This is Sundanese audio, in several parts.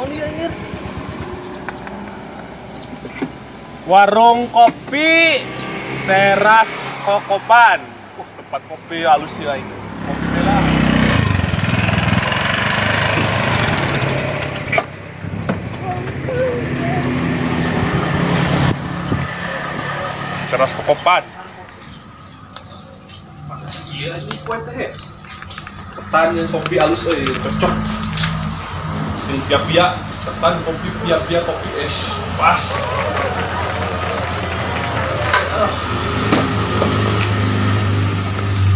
Naon ieu anjir? Warung kopi Teras Kokopan. Tempat kopi halus sih aing. Kopi lah. Teras Kokopan. Iya ini kue teh. Ketan yang kopi halus euy, cocok. Yang pia-pia, ketan kopi pia-pia kopi es. Pas.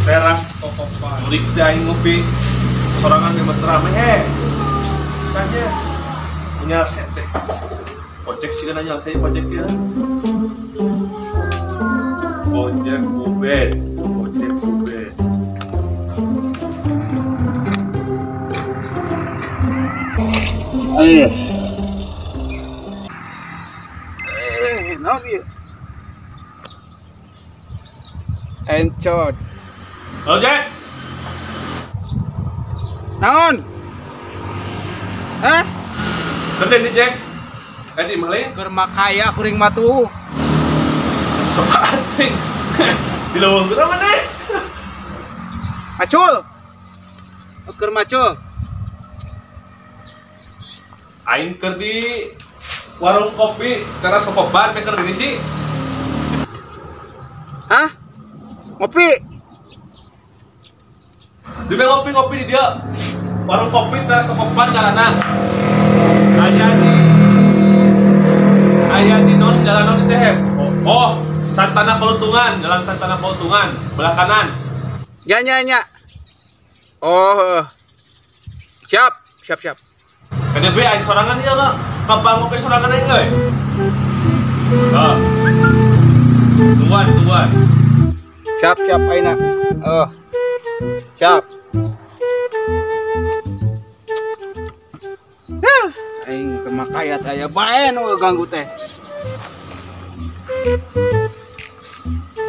Teras Kokopan. Murik teh aing ngopi sorangan di rame he. Saja punya set teh. Ojek sih kan nanya saya ojek ya. Ojek Ubed, ojek Ubed. Naon ieu? Encot. Halo Jack. Naon? Hah? Gede nih Jack. Di mana? Keur makaya kuring mah tuh. Sok ating. Di leuweung geura maneh? Macul. Keur macul. Aing keur di warung kopi Teras Kokopan teh keur di sih. Hah? Ngopi? Di ngopi-ngopi di dia. Warung kopi Teras Kokopan jalanan. Aya di non jalanan di teh. Oh, Santana Palutungan, Jalan Santana Palutungan, belah kanan. Ya nya nya. Oh. Siap, siap, siap. KDB aing sorangan ieu mah. Kapan ngopi sorangan aing euy? Heeh. Tuan, tuan. Siap, siap ayeuna. Siap. Aing keur makaya teh aya bae nu ganggu teh.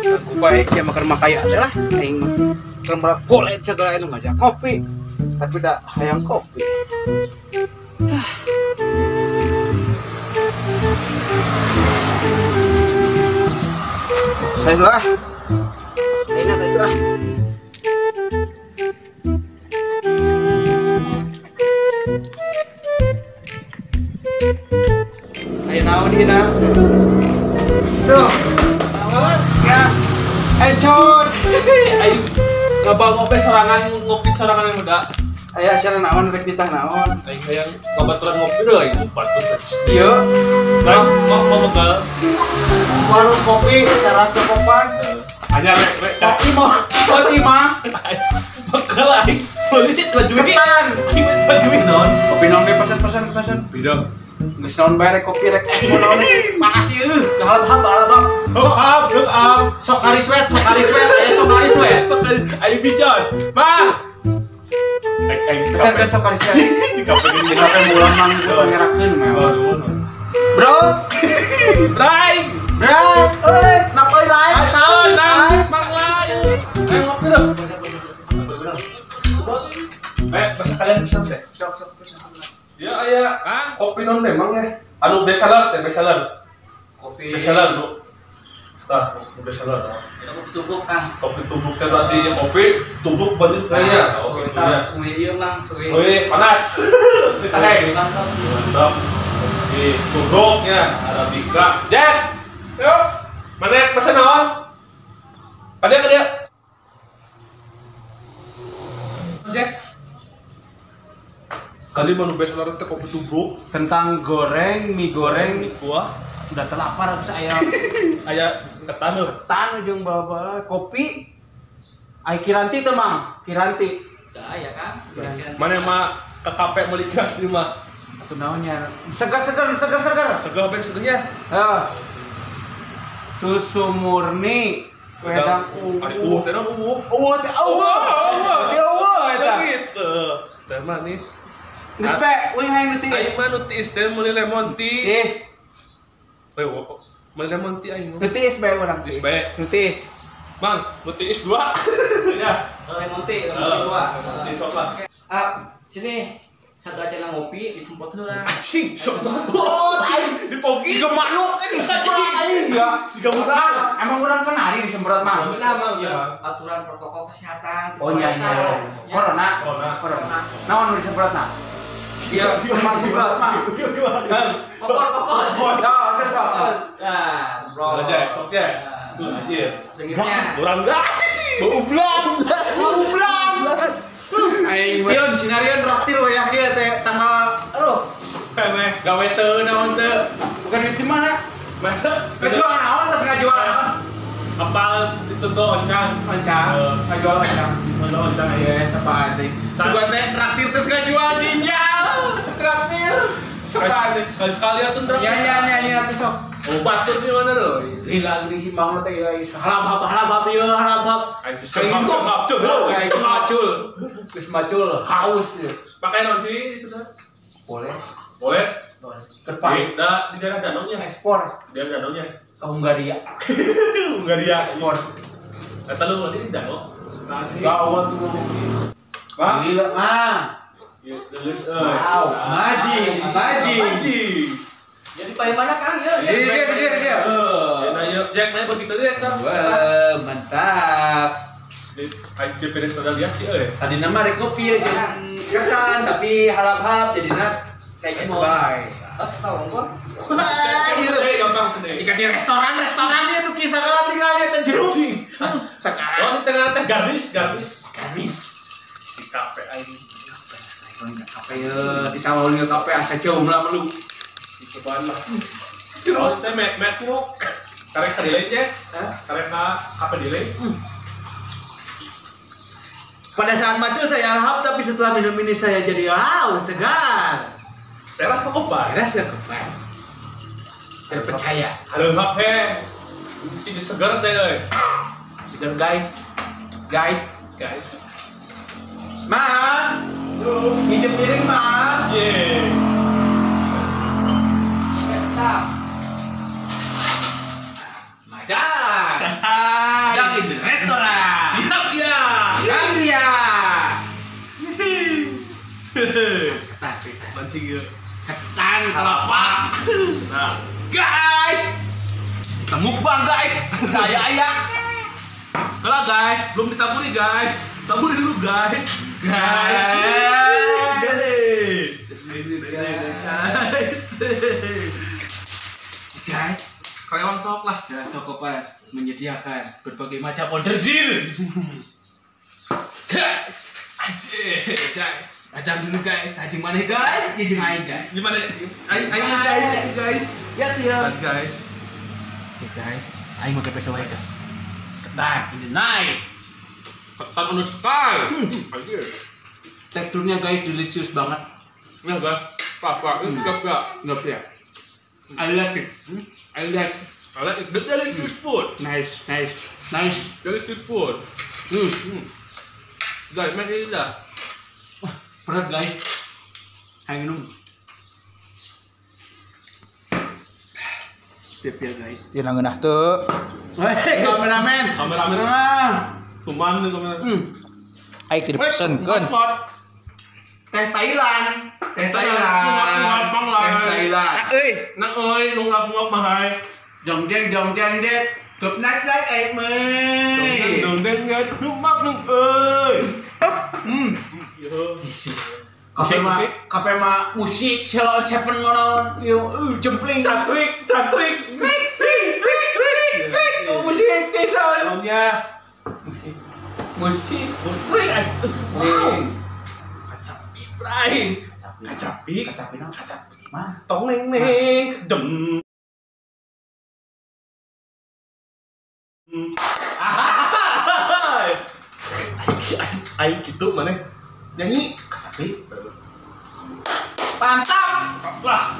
Ganggu bae sia mah keur makaya teh lah. Aing mah keur boleh segala anu ngajak kopi. Tapi da hayang kopi. Saya lah. Enak itu ah. Ayo naon ieu na? Duh. Awas ya. Encot. Aing ngabang ngopi sorangan ngopi sorangan yang muda. Aya acara naon rek ditah naon? Aing hayang ngabaturan ngopi deui aing batur. Ieu. Lain mau megal. Warung kopi Teras Kokopan. Hanya rek rek kopi mau kopi mah. Bekal aing. Meuli teh baju iki. Ketan. Aing baju naon? Kopi naon we pesan-pesan pesan. Beda. Geus naon bae rek kopi rek es mau naon panas ieu. Kahalap halap. Sok hap, deuk am. Sok kariswet, sok kariswet, aya sok kariswet. Sok aing bijan. Mah. Pesan pesan sok kariswet. Di kafe Di kafe mulang mang pangerakeun mah. Bro. Bray. Bray, euy, napa euy lain kang? Mang lain. Ayo ngopi deh. Masa kalian pesan deh. Sok sok pesan. Ya aya kopi non memang ya. Anu best seller teh best seller. Kopi best seller nu. Tah, kopi best seller. Kopi tubruk Kang. Kopi tubruk teh berarti kopi tubruk bandit kayaknya. Oke, bisa. Ieu Mang, wih, panas. Bisa. Mantap. Kopi tubruknya Arabica. Jack. Yuk. Mana pesan naon? Ka dia. Jack. Kali manu best seller teh kopi tubruk, kentang goreng, mie goreng, mie kuah. Udah terlapar terus aya aya ketan heuh. Ketan jeung bala-bala kopi. Ai Kiranti teh Mang, Kiranti. Teu aya Kang. Mana mah ke kafe meuli Kiranti mah. Atuh naonnya? Segar-segar, segar-segar. Segar ben segernya. Heuh. Susu murni, wedang uwuh teh naon uwuh? Uwuh teh uwuh. Teh uwuh eta. Gitu. Teh manis. Geus pe, uing hayang nu tiis. Aing mah nu tiis teh meuli lemon tea. Tiis. Weh, meuli lemon tea aing. Nu tiis bae urang. Tiis bae. Nu tiis. Mang, nu tiis 2. Ya. Lemon tea, lemon tea 2. Lemon tea sok lah. Ah, sini. Sagacana ngopi disemprot heula. Anjing, semprot aing dipogi. Siga makhluk kan disemprot aing enggak. Siga musang. Emang urang penari disemprot mah. Benar mah ya. Aturan protokol kesehatan. Oh iya iya. Corona. Corona. Naon nu disemprotna? Iya, emang disemprot mah. Kokor. Ya, sok. Nah, semprot. Aja, sok ya. Anjir. Sengitnya. Urang enggak. Bau blang. Bau blang. Aing mah sinarian traktir we ya kieu teh tanggal aduh. Emeh gawe teu naon teu. Bukan di mana? Masa ngajual naon tas ngajual naon? Apal itu tuh oncang. Oncang. Ngajual oncang. Mana oncang ya siapa teh. Sugan teh traktir terus ngajual ginjal. Traktir. Sekali sekali atuh traktir. Ya ya ya ya tuh sok. Oh batur di mana tuh? Lila geuning si Mang teh halabhab ieu halabhab. Sengap tuh. Geus macul. Geus macul haus. Pakai naon sih itu teh? Boleh. Boleh. Terpakai di daerah danaunya. Ekspor. Di daerah danaunya. Ke Hungaria. Hungaria ekspor. Kata lu tadi di danau. Gawat tuh. Bang. Lila mah. Wow. Ngaji. Jadi paling mana Kang ya? Iya, dia. Nah, yuk Jack naik begitu deh, Kang. Wah, mantap. Aing beres sadar lihat sih euy. Tadi nama rek kopi ya, ketan tapi halap-hap jadina cai es bae. Tas tahu kok. Gampang sendiri. Jika di restoran dia tuh kisah sagala tinggal dia teh jeruk. Sekarang oh, di tengah teh garnis. Di kafe aing. Kafe ye, di sawah kafe asa jauh lah melu. Dicobaan lah. Oh, teh met nu. Karek ka delay cek. Karek ka kafe delay. Pada saat macul saya lahap, tapi setelah minum ini saya jadi wow, segar. Teras ke kopai. Teras ke kopai. Terpercaya. Haleuhap he. Jadi segar teh euy. Segar guys. Guys. Ma. Minjem piring, Ma. Ye. Madan. Yang di restoran. Iya. Iya. Mancing ya. Ketan kelapa. Nah, guys. Kita mukbang guys. Saya ayah. Kalau guys, belum ditaburi guys. Taburi dulu guys. Guys. Karyawan sok lah. Jelas Tokopedia menyediakan berbagai macam order deal. Guys, anjir, guys. Ada dulu guys, tajeng mana guys? Ieu jeung aing guys. Gimana? Aing guys, guys. Ya tuh ya. Guys. Oke guys, aing mau ke peso wae guys. Ketan in the night. Ketan on the sky. Anjir. Teksturnya guys delicious banget. Ya guys. Apa? Enggak, enggak ya. I like it. I like it. I like it. Delicious food. Nice. Delicious food. Guys, main ini dah. Wah, berat guys. Ayo minum. Piap-piap guys. Ya ngeunah teu. Hei, kameramen. Kameramen. Kuman nih kameramen. Aing teu dipesenkeun. Teh Thailand. Teh Thailand. Teh Thailand. Nah euy. Nah euy, nu ngap-ngap mah hai. Dong deng dong deng deng. Cúp nát nát em ơi. Dong deng deng dong mắc nung ơi. Kafe mah musik selo seven ngono yo jempling cantrik cantrik krik krik krik krik krik musik desa tahunnya musik musik musik. Wow, kacapi bray, kacapi kacapi nang kacapi mah tong neng neng dem. Aing gitu mana nyanyi kacapi pantap lah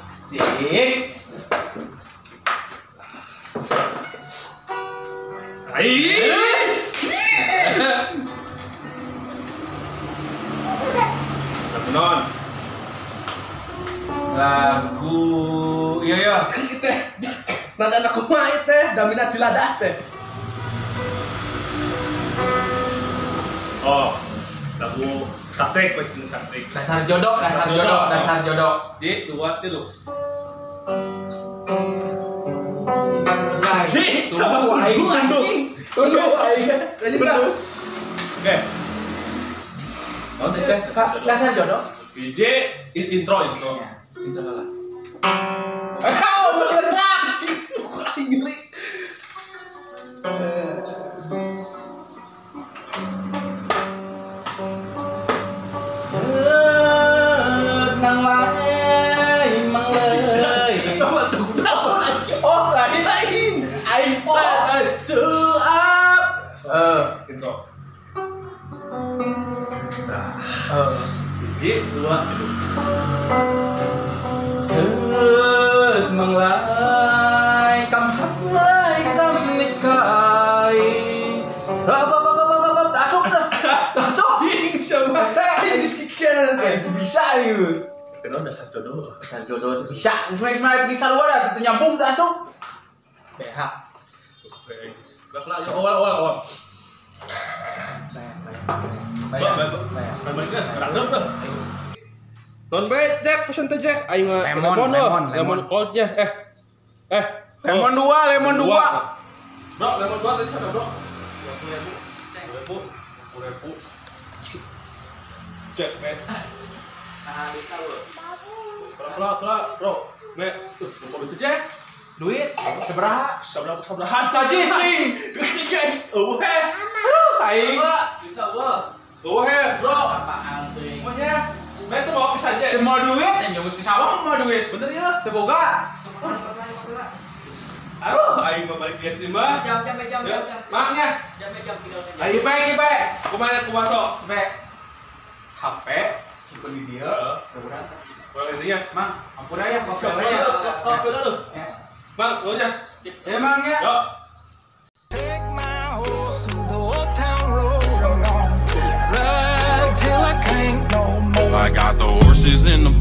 sik. Aing non lagu iya iya teh nada anak kumaha teh damina diladah teh. Oh, lagu Taktik, taktik. Dasar jodoh, dasar jodoh, dasar jodoh. Di 2 3. Cik, sama aing anjing. Tuduh aing. Lanjut. Oke. Dasar jodoh. PJ intro intro. Intro lah. Oh, meledak. Cik, aing ngeri. Nang lain mang leuy. Oh, lain aing. Aing up. Intro. Nah. 1, 2, 3. Keut manglai kam haplai kam nikai. Masuk dah. Masuk. Cing, sama. Bisa ieu. Kenapa dasar jodoh? Dasar jodoh bisa. Sebenarnya bisa luar dah, nyambung dah masuk. BH. Lah, ya awal awal awal. Non be Jack pesen teh Jack aing lemon lemon lemon coldnya lemon dua lemon dua. Bro, lemon dua tadi sama bro. 20.000. 20.000. Jack be. Nah, bisa lu. Bro, bro. Be, tuh lupa duit Jack. Duit seberaha? Seberaha najis nih. Eueuh. Aduh, aing. Bisa gua. Eueuh, bro. Apaan teuing? Maunya, be tuh mau bisa aja. Mau duit, anjing mesti sawah mau duit. Bener ya? Teu boga. Aduh, aing mah balik lihat sih mah. Jam jam jam jam. Maknya. Jam jam video. Ayo pe, pe. Kumaha kumaha sok? Pe. HP simpen di dia. Heeh. Boleh isinya. Mang, ampun ya, kopi ya. Kopi dulu. Bang, lu aja. Ya, Mang ya. Yo. Take my horse to the old town road. I'm gonna ride till I can't no more. I got the horses in the